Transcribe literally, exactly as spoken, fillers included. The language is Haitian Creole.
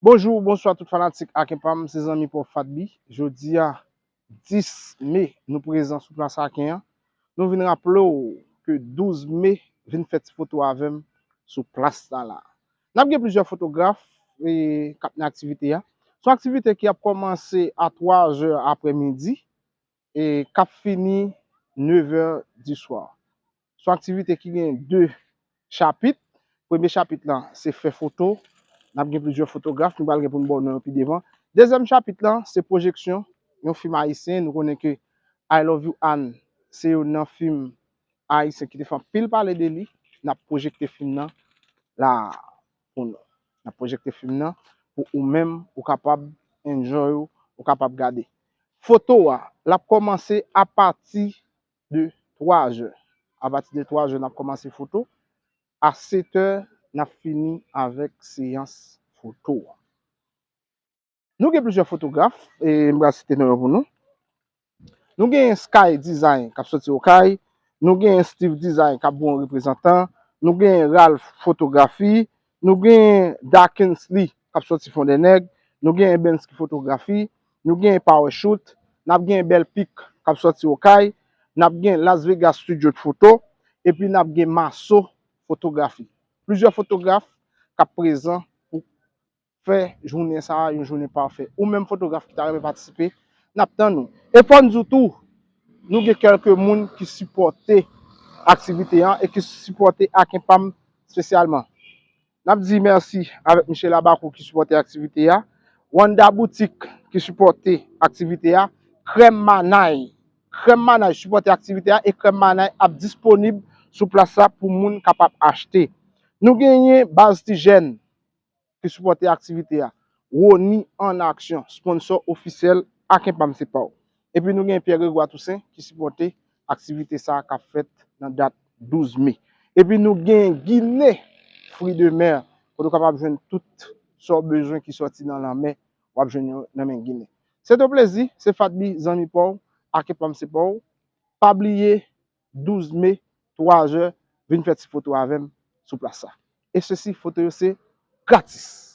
Bonjou, bonswa tout fanatik Aken pa m, se zanmi pa w Fatby. Jodi a, dis me, nou prezan sou plas Aken an. Nou vin raple w ke douz me, vin fè ti foto avè m sou plas sa la. N ap gen plizyè fotograf e, k ap nan aktivite a. Se yon aktivite ki ap kòmanse a twa zè aprèmidi e k ap fini nèf è di swa. Se yon aktivite ki gen de chapit. Premye chapit lan, se fè foto. N ap gen plizyè fotograf, nou pral gen pou n ba w non yo pi devan. Dezyèm chapit lan, se pwojeksyon yon fim ayisyen. Nou konnen ke I Love You Ann, se youn nan fim ayisyen ki te fè anpil pale de li. N ap pwojekte fim nan la pou nou. N ap pwojekte fim nan pou ou menm, ou kapab enjoy ou, ou kapab gade. Foto a, l ap kòmanse apati de twa zè. Apati de twa zè, n ap kòmanse foto. A sèt è, n ap fini avèk seyans foto a. Nou gen plizyè fotograf, e m pral site non yo pou nou. Nou gen Sky Design k ap soti Okay. Nou gen Steve Design k ap bon reprezantan. Nou gen Ralph Fotografi. Nou gen Darkensley k ap soti Fondènèg. Nou gen Bensky Fotografi. Nou gen Power Shoot. N ap gen Bèl Pik k ap soti Okay. N ap gen Las Vegas Studio de Foto. Epi n ap gen Maso Fotografi. Plizyè fotograf k ap prezan pou fè jounen sa a yon jounen pafè. Ou menm fotograf ki ta renmen patisipe, n ap tann ou. E fò n di w tou, nou gen kèlke moun ki sipòte aktivite an e ki sipòte Aken pa m espesyalman. N ap di mèsi avèk Michel Abacou ki sipòte aktivite a, Wanda Boutique ki sipòte aktivite a, Krèm Manay. Krèm Manay sipòte aktivite a e Krèm Manay ap disponib sou plas la pou moun kapab achte. Nou genyen Baz Tijèn ki sipòte aktivite a. Rony an aksyon, sponsò ofisyèl Aken pa m se pa w. Epi nou gen Pierre Grégoire Toussaint ki sipòte aktivite sa a k ap fèt nan dat douz me. Epi nou gen Ginen, Fruits de mer, kote w kapab jwenn tout sa w bezwen ki sòti nan lanmè, w ap jwenn yo nan men Ginen. Se te yon plezi, se Fatby, zanmi pa w, Aken pa m se pa w. Pa bliye, douz me, twa zè, vin fè ti foto avè m sou plas sa. E sesi, foto yo se gratis.